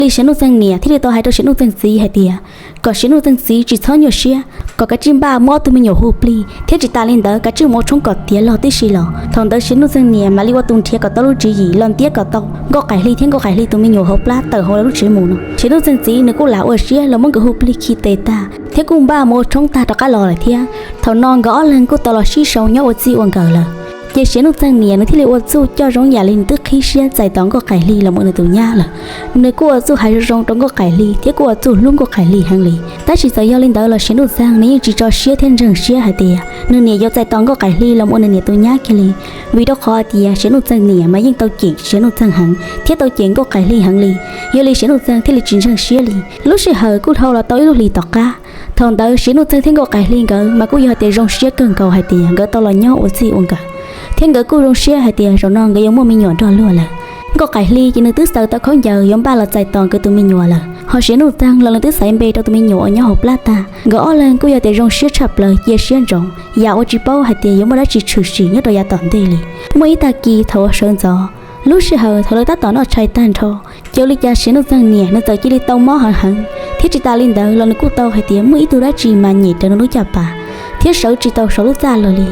Li Siav Nuj Txeeg niam thiaj li tau hais rau Siav Nuj Txeeg txiv hais tias kom Siav Nuj Txeeg txiv tsis txhob nyuaj siab, kom kav tsij npaj muab ob tug me nyuam hu plig thiab tsis tas li ntawd kav tsij mus ua tshoob kom tiav log tib si los. Thaum ntawd Siav Nuj Txeeg niam mam li ua tus nrhiav kom tau lub tswv yim los ntiab kom tau Nkauj Qaim Hli thiab Nkauj Qaim Hli tus me nyuam hauv plab tawm hauv lawv lub tsev mus no. Siav Nuj Txeeg txiv nws kuj lam ua siab los muab nkawd hu plig khi tes tag thiab kuj npaj mus ua tshoob tag rov qab los lawm thiab. Thaum no nkawd ob leeg kuj tau los sib sau nyob ua txij ua nkawm lawm. Ces Siav Nuj Txeeg niam nws thiaj li ua txuj coj zoo yam li nws twb qhib siab txais tos Nkauj Qaim Hli los ua nws tus nyab lawm. Nws kuj ua txuj hais zoo zoo rau Nkauj Qaim Hli thiab kuj ua txuj hlub Nkauj Qaim Hli heev li. Tab sis txawm yog li ntawd los Siav Nuj Txeeg nws yeej tsis tso siab thiab ntseeg siab hais tias nws niam yuav txais tos Nkauj Qaim Hli los ua nws niam tus nyab kiag li. Vim rau qhov hais tias Siav Nuj Txeeg niam mas yeej tau cem Siav Nuj Txeeg heev thiab tau cem Nkauj Qaim Hli heev li. Yog li Siav Nuj Txeeg thiaj li tsis ntseeg siab li. Lub sij hawm kuj dhau los tau ib lub hlis tom qab. Thaum ntawd Siav Nuj Txeeg thiab Nkauj Qaim Hli nkawd mas kuj yog tias zoo siab kawg nkaus hais tias nkawd tau los nyob ua txij ua nkawm, thiab nkawd kuj zoo siab hais tias zaum no nkawd yuav muaj me nyuam nrog luag lawm. Nkauj Qaim Hli ces nws twb xaws tau khaub ncaws yuav npaj los txais tos nkawd tus me nyuam lawm, ho Siav Nuj Txeeg los nws twb xaiv npe rau tus me nyuam uas nyob hauv plab tag. Nkawd ob leeg kuj yog tias zoo siab tshaj plaws cia siab ntsoov, yam uas tsis paub hais tias yuav muaj dab tsi tshwm sim nyob rau yav tom ntej li. Muaj ib tag kis thaum uas sawv ntxov, lub sij hawm thaum lawv tab tom noj tshais tag nrho, ces ua li cas Siav Nuj Txeeg niam nws txawm cia li tau mob heev heev, thiab tsis tas li ntawd los nws kuj tau hais tias muaj ib tug dab tsi mas nyem raws nws lub caj pas, thiab sawv tsis tau saum lub txaj los li.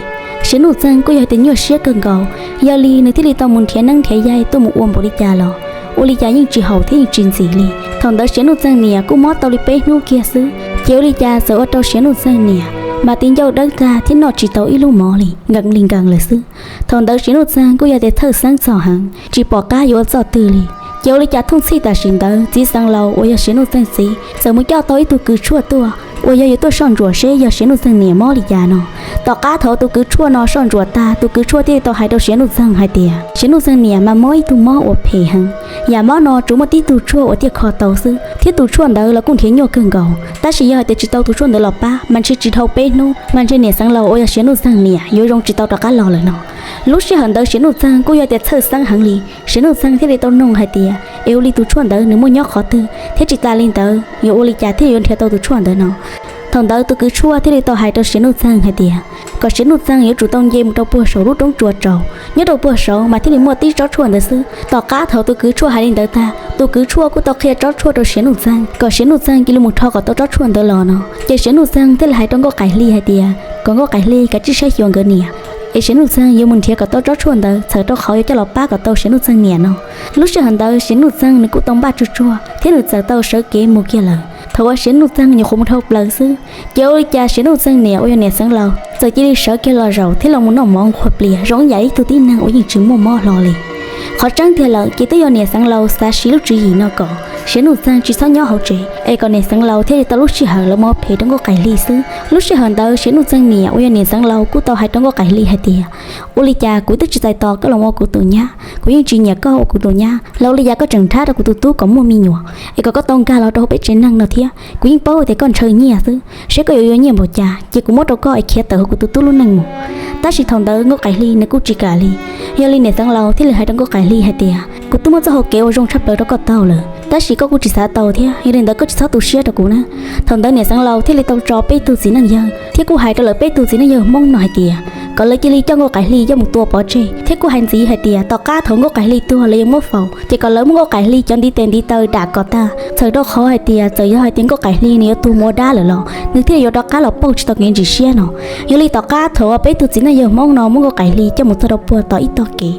Siav Nuj Txeeg kuj yog tias nyuaj siab kawg nkaus, yog li nws thiaj li tau mus nrhiav neeb nrhiav yaig tuaj mus ua npaum li cas los ua li cas yeej tsis haum thiab yeej tsis ntxim li. Thaum ntawd Siav Nuj Txeeg niam kuj mob tau li peb hnub kiag xwb, ces ua li cas txawm ua rau Siav Nuj Txeeg niam mas ti ncauj dawb tag thiab noj tsis tau ib lub mov li, nkees li nkees lawm xwb. Thaum ntawd Siav Nuj Txeeg kuj yog tias txhawj xeeb txog heev, tsis pom qab yuav ua txoj twg li. Ces ua li cas thooj txhij tam sim ntawd txiv Xeev Laus uas yog Siav Nuj Txeeg txiv txawm mus coj tau ib tug kws tshuaj tuaj, uas yog yuav tuaj soj ntsuam seb yog Siav Nuj Txeeg niam mob li cas no. Tom qab thaum tus kws tshuaj no soj ntsuam tag, tus kws tshuaj thiaj li tau hais rau Siav Nuj Txeeg hais tias Siav Nuj Txeeg niam mas mob ib tug mob uas phem heev. Yam mob no tsuas muaj tib tug tshuaj uas thiaj kho tau xwb, thiab tus tshuaj ntawd los kuj nrhiav nyuaj kawg nkaus. Tab sis yog hais tias tsis tau tus tshuaj ntawd los pab mas ntshe tsis dhau peb hnub mas ntshe niam Xeev Laus uas yog Siav Nuj Txeeg niam yuav zoo tsis tau rov qab los lawm no. Lub sij hawm ntawd Siav Nuj Txeeg kuj yog tias txhawj xeeb heev li. Siav Nuj Txeeg thiaj li tau noog hais tias es ua li tus tshuaj ntawd nws muaj nyob qhov twg thiab tsis tas li ntawd yuav ua li cas thiaj yuav nrhiav tau tus tshuaj ntawd no. Thaum ntawd tus kws tshuaj thiaj li tau hais rau Siav Nuj Txeeg hais tias kom Siav Nuj Txeeg yuav tsum tau nce mus rau puag saum lub roob tsua tsaus, nyob rau puag saud mas thiaj li muaj tib tsob tshuaj ntawd xwb. Tom qab thaum tus kws tshuaj hais li ntawd tag, tus kws tshuaj kuj tau qhia tsob tshuaj rau Siav Nuj Txeeg kom Siav Nuj Txeeg cia li mus rho kom tau tsob tshuaj ntawd los no. Ces Siav Nuj Txeeg thiaj li hais rau Nkauj Qaim Hli hais tias kom Nkauj Qaim Hli kav tsij saib xyuas nkawd niam, es Siav Nuj Txeeg yuav mus nrhiav kom tau tsob tshuaj ntawd txhawm rau qhov yuav coj los pab kom tau Siav Nuj Txeeg niam no. Lub sij hawm ntawd Siav Nuj Txeeg nws kuj tau npaj tsuag tsuag thiab nws txawm tau sawv kev mus kiag lawm. Thaum uas Siav Nuj Txeeg nyuam qhuav mus dhau plaws xwb, ces ua li cas Siav Nuj Txeeg niam uas yog niam Xeev Laus txawm cia li sawv kiag los zaum thiab los mus noj mov nqhuav plias zoo ib yam ib tug tib neeg uas yeej tsis muaj mob hlo li. Qhov tseeb tiag lawm ces twb yog niam Xeev Laus xav siv lub tswv yim no kom Siav Nuj Txeeg tsis txhob nyob hauv tsev, es kom niam Xeev Laus thiaj li tau lub sij hawm los mus ua phem rau Nkauj Qaim Hli xwb. Lub sij hawm ntawd Siav Nuj Txeeg niam uas yog niam Xeev Laus kuj tau hais rau Nkauj Qaim Hli hais tias ua li cas kuv twb tsis txais tos koj los ua kuv tus nyab, kuv yeej tsis nyiam koj ua kuv tus nyab los ua li cas koj tseem nrhab rau kuv tus tub kom muaj me nyuam, es kom koj tau nkag los rau hauv peb tsev neeg no thiab. Kuv yeej paub tias koj ntshaw nyiaj xwb, seb koj yuav yuav nyiaj npaum cas ces kuv muab rau koj es khiav tawm hauv kuv tus tub lub neej mus. Tab sis thaum ntawd Nkauj Qaim Hli nws kuj tsis kam li. Yog li niam Xeev Laus thiaj li hais rau Nkauj Qaim Hli hais tias kuv twb muaj txoj hau kev uas zoo tshaj plaws rau koj taug lawm, tab sis koj kuj tsis xav tau thiab, yog li ntawd koj tsis txhob tu siab rau kuv na. Thaum ntawd niam Xeev Laus thiaj li tau tso peb tug txiv neej yawg thiab kuj hais rau lawv peb tug txiv neej yawg Hmoob no hais tias kom lawv cia li coj Nkauj Qaim Hli coj mus tua pov tseg, thiab kuj hais ntxiv hais tias tom qab thaum Nkauj Qaim Hli tuag lawv yuav muab faus, ces kom lawv muab Nkauj Qaim Hli cov ntiv tes ntiv taw dam kom tag, txhawm rau qhov hais tias txawm yog hais tias Nkauj Qaim Hli nws yuav tuag mus ua dab lawm los nws thiaj li yuav rov qab los pauj tsis tau kev ntsim siab no. Yog li tom qab thaum uas peb tug txiv neej yawg Hmoob no muab Nkauj Qaim Hli coj mus txog rau puag tom ib tog kev,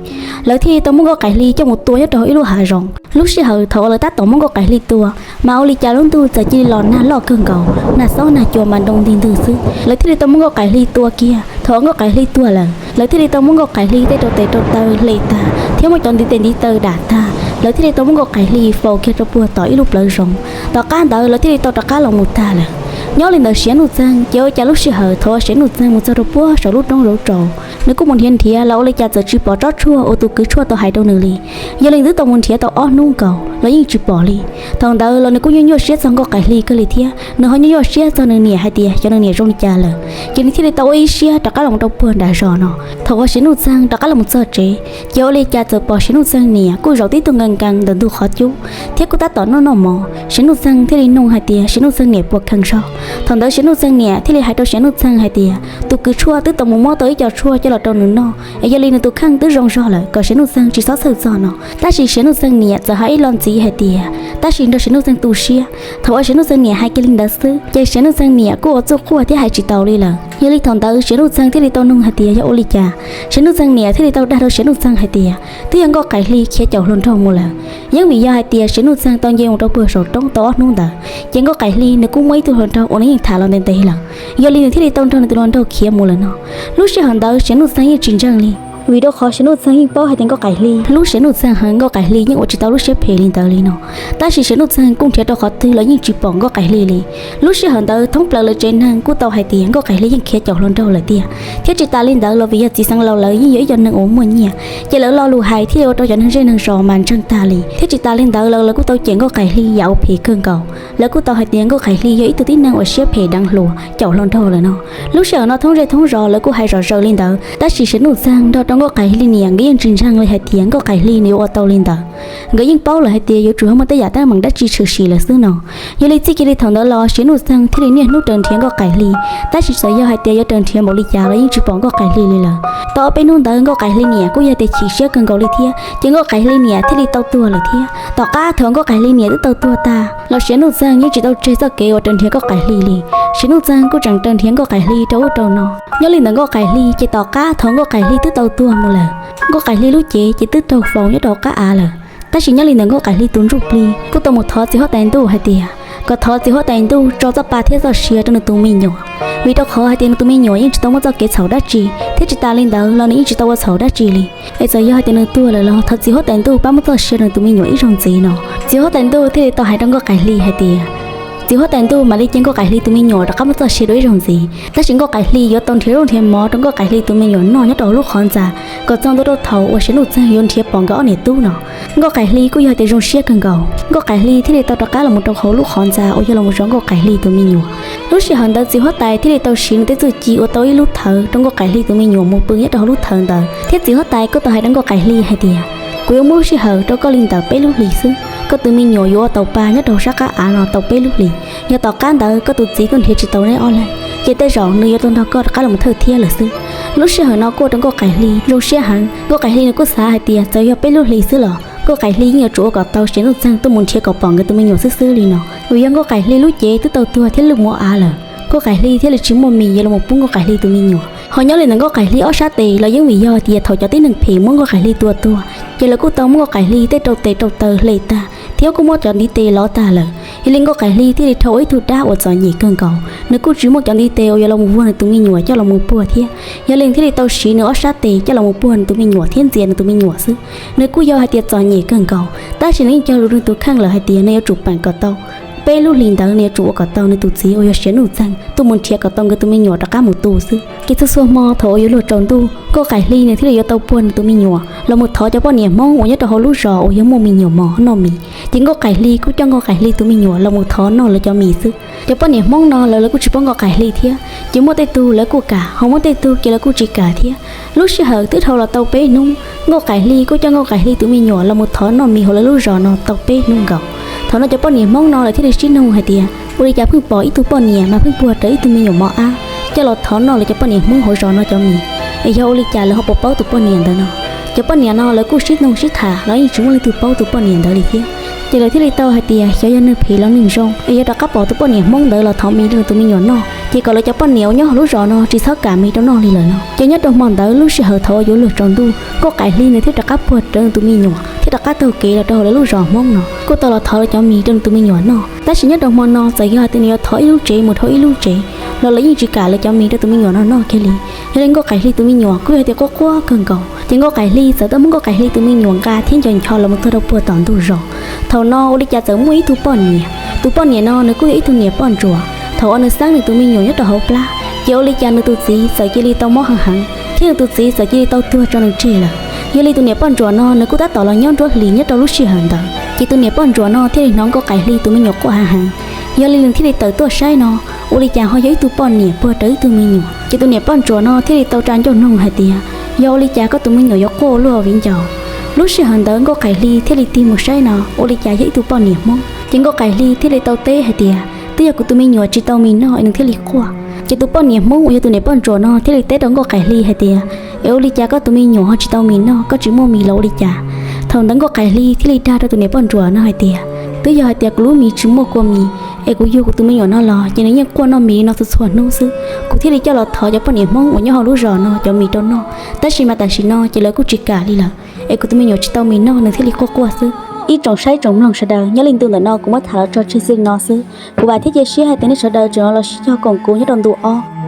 lawv thiaj li tau muab Nkauj Qaim Hli coj mus tua nyob rau hauv ib lub hav zoov. Lub sij hawm thaum uas lawv tab tom muab Nkauj Qaim Hli tua, mas ua li cas lub ntuj txawm cia li los nag loj kawg nkaus, nag xob nag cua mas nroo ntig ntwg xwb. Lawv thiaj li tau muab Nkauj Qaim Hli tua kiag. Thaum uas Nkauj Qaim Hli tuag lawm, lawv thiaj li tau muab Nkauj Qaim Hli tej rau tes rau taw hle tag thiab muab cov ntiv tes ntiv taw dam tag, lawv thiaj li tau muab Nkauj Qaim Hli faus kiag rau puag tom ib lub plawv zoov. Tom qab ntawd lawv thiaj li tau rov qab los mus tag lawm. Nyob li ntawd Siav Nuj Txeeg ces ua cas lub sij hawm thaum uas Siav Nuj Txeeg mus txog rau puag saum lub roob zauv tsaus, nws kuj mus nrhiav nrhiav los ua li cas txawm tsis pom tsob tshuaj uas tus kws tshuaj tau hais rau nws li. Yog li twb tau mus nrhiav tau ob hnub nkaus los yeej tsis pom li. Thaum ntawd los nws kuj nyuaj nyuaj siab txog Nkauj Qaim Hli kawg li thiab nws ho nyuaj nyuaj siab txog nws niam hais tias xyov nws niam zoo li cas lawm. Ces nws thiaj li tau ua ib siab rov qab los mus rau puag nram zos no. Thaum uas Siav Nuj Txeeg rov qab los mus txog tsev, ces ua li cas txawm pom Siav Nuj Txeeg niam kuj zaum tib tug nkees nkees ntawm ntug qhov cub thiab kuj tab tom noj noj mov. Siav Nuj Txeeg thiaj li noog hais tias Siav Nuj Txeeg niam puas kheev zog. Thaum ntawd Siav Nuj Txeeg niam thiaj li hais rau Siav Nuj Txeeg hais tias tus kws tshuaj twb tau mus muab tau ib co tshuaj los rau nws noj es yog li nws tus kheej twb zoo zog lawm kom Siav Nuj Txeeg tsis txhob txhawj txog no. Tab sis Siav Nuj Txeeg niam txawm hais ib lo ntxiv hais tias tab sis nrog Siav Nuj Txeeg tu siab. Thaum uas Siav Nuj Txeeg niam hais kiag li ntawd xwb ces Siav Nuj Txeeg niam kuj ua txuj quaj thiab hais tsis taus li lawm. Yog li thaum ntawd Siav Nuj Txeeg thiaj li tau nug hais tias yog ua li cas. Siav Nuj Txeeg niam thiaj li tau dag rau Siav Nuj Txeeg hais tias twb yog Nkauj Qaim Hli khiav caum hluas nraug mus lawm. Yeej vim yog hais tias Siav Nuj Txeeg tau nce mus rau puag saum roob tau ob hnub ntawd ces Nkauj Qaim Hli nws kuj muaj ib tug hluas nraug uas nws yeej tham los ntev ntev lawm, yog li nws thiaj li tau nrog nws tus hluas nraug khiav mus lawm no. Lub sij hawm ntawd Siav Nuj Txeeg yeej tsis ntseeg li, vim rau qhov Siav Nuj Txeeg yeej paub hais tias Nkauj Qaim Hli, hlub Siav Nuj Txeeg heev, Nkauj Qaim Hli yeej ua tsis tau lub siab phem li ntawd li no. Tab sis Siav Nuj Txeeg kuj nrhiav rau qhov twg los yeej tsis pom Nkauj Qaim Hli li. Lub sij hawm ntawd thoob plaws lawv tsev neeg kuj tau hais tias Nkauj Qaim Hli yeej khiav caum hluas nraug lawm tiag, thiab tsis tas li ntawd los vim yog txiv xeev laus lawv yeej yog ib cov neeg uas muaj nyiaj, ces lawv lo lus hais thiaj li ua rau cov neeg zej neeg zos mas ntseeg tag li. Thiab tsis tas li ntawd los lawv kuj tau cem Nkauj Qaim Hli yam uas phem kawg nkaus, lawv kuj tau hais tias Nkauj Qaim Hli yog ib tug tib neeg uas siab phem deev hluas caum hluas nraug lawm no. Lub sij hawm no thoob zej thoob zos lawv kuj hais zom zaws li ntawd, tab sis Siav Nuj Txeeg nrog rau Nkauj Qaim Hli niam nkawd yeej tsis ntseeg li hais tias Nkauj Qaim Hli nws yuav ua tau li ntawd. Nkawd yeej paub lawm hais tias yuav tsum yog muaj tej yam teeb meem dab tsi tshwm sim lawm xwb no. Yog li txij kiag li thaum ntawd los Siav Nuj Txeeg thiaj li niaj hnub raws nrhiav Nkauj Qaim Hli, tab sis txawm yog hais tias yuav raws nrhiav npaum li cas los yeej tsis pom Nkauj Qaim Hli li lawm. Tau ob peb hnub ntawd Nkauj Qaim Hli niam kuj yog tias chim siab kawg nkaus li thiab, ces Nkauj Qaim Hli niam thiaj li tau tuag lawm thiab. Tom qab thaum Nkauj Qaim Hli niam twb tau tuag tag los Siav Nuj Txeeg yeej tsis tau tseg txoj kev uas raws nrhiav Nkauj Qaim Hli li. Siav Nuj Txeeg kuj tseem raws nrhiav Nkauj Qaim Hli rau ub rau no. Nyob li ntawm Nkauj Qaim Hli ces tom qab thaum Nkauj Qaim Hli twb tau tuag mus lawm, Nkauj Qaim Hli lub cev ces twb raug faus nyob rau qab av lawm. Tab sis nyob li ntawm Nkauj Qaim Hli tus ntsuj plig kuj tau mus thov txiv huab tais ntuj hais tias kom thov txiv huab tais ntuj tso txoj pa thiab txoj sia rau nws tus me nyuam, vim rau qhov hais tias nws tus me nyuam yeej tsis tau muaj txoj kev txhaum dab tsi, thiab tsis tas li ntawd los nws yeej tsis tau ua txhaum dab tsi li. Es txawm yog hais tias nws tuag lawm los thov txiv huab tais ntuj pab muab txoj sia rau nws tus me nyuam ib zaug ntxiv no. Txiv huab tais ntuj thiaj li tau hais rau Nkauj Qaim Hli hais tias txiv huab tais ntuj mam li cia Nkauj Qaim Hli tus me nyuam rov qab muab txoj sia dua ib zaug ntxiv, tab sis Nkauj Qaim Hli yuav tau nrhiav zaub nrhiav mov rau Nkauj Qaim Hli tus me nyuam noj nyob rau hauv lub qhov ntxa, kom txog ntua rau thaum uas Siav Nuj Txeeg yuav nrhiav pom nkawd ob niam tub no. Nkauj Qaim Hli kuj yog tias zoo siab kawg nkaus, Nkauj Qaim Hli thiaj li tau rov qab los mus rau hauv lub qhov ntxa uas yog los mus zov Nkauj Qaim Hli tus me nyuam. Lub sij hawm ntawd txiv huab tais thiaj li tau siv nws tej txuj ci ua tau ib lub thawv rau Nkauj Qaim Hli tus me nyuam mus pw nyob rau hauv lub thawv ntawd, thiab txiv huab tais kuj tau hais rau Nkauj Qaim Hli hais tias kuv yuav muab lub sij hawm rau koj li ntawm peb lub hlis xwb, koj tus me nyuam yuav ua tau pa nyob rau sab qab av no tau peb lub hlis. Yog tom qab ntawd koj tus txiv kuj nrhiav tsis tau neb ob leeg, ces tej zaum nws yuav tau nrog koj rov qab los mus thawj thiab lawm xwb. Lub sij hawm no kuj ua rau Nkauj Qaim Hli zoo siab heev. Nkauj Qaim Hli nws kuj xav hais tias txawm yog peb lub hlis xwb los Nkauj Qaim Hli yeej yuav tsum ua kom tau Siav Nuj Txeeg tuaj mus nrhiav kom pom nkawd tus me nyuam xwb xwb li no, vim yog Nkauj Qaim Hli lub cev twb tau tuag thiab lwj mus av lawm. Nkauj Qaim Hli thiaj li tsis muaj mis yuav los mus pub Nkauj Qaim Hli tus me nyuam. Ho nyob li ntawm Nkauj Qaim Hli ob sab tes los yeej vim yog tias thaum cov tib neeg phem muab Nkauj Qaim Hli tua tuag, ces lawv kuj tau muab Nkauj Qaim Hli tej rau tes rau taw hle tag thiab kuj muab cov ntiv tes lov tag lawm. Yog li Nkauj Qaim Hli thiaj li dhau ua ib tug dab uas txom nyem kawg nkaus, nws kuj tsis muaj cov ntiv tes uas yuav los mus vuag nws tus me nyuam coj los mus puag thiab. Yog li nws thiaj li tau siv nws ob sab tes coj los mus puag nws tus me nyuam thiab ntxias nws tus me nyuam xwb. Nws kuj yog hais tias txom nyem kawg nkaus, tab sis nws yeej cog lus rau nws tus kheej lawm hais tias nws yuav tsum peem kom tau, peb lub hlis ntawd nws yuav tsum ua kom tau nws tus txiv uas yog Siav Nuj Txeeg tuaj mus nrhiav kom tau nkawd tus me nyuam rov qab mus tu xwb. Ces txhua txhua hmo thaum uas yuav luag tsaus ntuj, Nkauj Qaim Hli nws thiaj li yuav tau puag nws tus me nyuam los mus thov cov poj niam Hmoob uas nyob rau hauv lub zos uas yog muaj me nyuam mos noj mis. Ces Nkauj Qaim Hli kuj coj Nkauj Qaim Hli tus me nyuam los mus thov noj lawv cov mis xwb. Cov poj niam Hmoob no lawv lawv kuj tsis paub Nkauj Qaim Hli thiab, ces muaj tej tug lawv kuj kam, ho muaj tej tug ces lawv kuj tsis kam thiab. Lub sij hawm twb dhau los tau peb hnub, Nkauj Qaim Hli kuj coj Nkauj Qaim Hli tus me nyuam los mus thov noj mis hauv lawv lub zos no tau peb hnub nkaus. Thaum no cov poj niam Hmoob no lawv thiaj li sib nug hais tias ua li cas pheej pom ib tug poj niam mas pheej puag rawv ib tug me nyuam mos ab coj los thov noj lawv cov poj niam Hmoob hauv zos no cov mis, es yog ua li cas lawv ho puas paub tus poj niam ntawd no. Cov poj niam no lawv kuj sib nug sib tham los yeej tsis muaj leej twg paub tus poj niam ntawd li thiab. Ces lawv thiaj li tau hais tias xyov yog neeg phem los neeg zoo, es yog rov qab pom tus poj niam Hmoob ntawd los thov mis rau nws tus me nyuam noj, ces kom lawv cov poj niam uas nyob hauv lub zos no tsis txhob kam mis rau noj li lawm no. Ces nyob rau hmo ntawd lub sij hawm thaum uas yuav luag tsaus ntuj, Nkauj Qaim Hli nws thiaj rov qab puag rawv nws tus me nyuam thiab rov qab taug kev los rau hauv lawv lub zos Hmoob no kuj tau los thov lawv cov mis rau nws tus me nyuam noj. Tab sis nyob rau hmo no txawm yog hais tias nws yuav thov ib lub tsev mus dhau ib lub tsev los lawv yeej tsis kam lawv cov mis rau tus me nyuam no noj kiag li. Yog li Nkauj Qaim Hli tus me nyuam kuj yog tias quaj quaj kawg nkaus, ces Nkauj Qaim Hli txawm tau muab Nkauj Qaim Hli tus me nyuam nqa thiab nco ncho los mus txog rau puag tom ntug zos. Thaum no ua li cas txawm muaj ib tug poj niam, tus poj niam no nws kuj yog ib tug niam poj ntsuam. Thaum uas nws xeeb nws tus me nyuam nyob rau hauv plab, ces ua li cas nws tus txiv txawm cia li tau mob heev heev, thiab nws tus txiv txawm cia li tau tuag tso nws tseg lawm. Yog li tus niam poj ntsuam no nws kuj tab tom los nyob nruab hlis nyob rau lub sij hawm ntawd, ces tus niam poj ntsuam no thiaj li hnov Nkauj Qaim Hli tus me nyuam quaj heev heev. Yog li nws thiaj li tawm tuaj saib no, ua li cas ho yog ib tug poj niam puag rawv ib tug me nyuam. Ces tus niam poj ntsuam no thiaj li tau tsa ncauj noog hais tias yog ua li cas koj tus me nyuam yuav quaj luaj viv ncaus. Lub sij hawm ntawd Nkauj Qaim Hli thiaj li tig mus saib no ua li cas yog ib tug poj niam Hmoob. Ces Nkauj Qaim Hli thiaj li tau teb hais tias twb yog kuv tus me nyuam tsis tau mis noj es nws thiaj li quaj. Ces tus poj niam Hmoob uas yog tus niam poj ntsuam no thiaj li teb rau Nkauj Qais Hli hais tias, Es ua li cas koj tus me nyuam ho tsis tau mis noj, koj tsis muaj mis los ua li cas? Thaum ntawd Nkauj Qais Hli thiaj li dag rau tus niam poj ntsuam no hais tias, Twb yog hais tias kuv lub mis tsis muaj kua mis, es kuv yug kuv tus me nyuam no los ces nws yeej quaj noj mis li no txhua txhua hnub xwb. Kuv thiaj li coj los thov cov poj niam Hmoob uas nyob hauv lub zos no cov mis rau noj, tab sis mas tam sim no ces lawv kuj tsis kam li lawm, es kuv tus me nyuam tsis tau mis noj nws thiaj li quaj quaj xwb. Ib tsoom saib tsoom mloog sawv daws, nyob li ntu ntawm no kuv muab tham los txog tseg xwb li no xwb. Kuv vam thiab cia siab hais tias nej sawv daws tseem los sib cog koom kuv nyob rau ntu ob.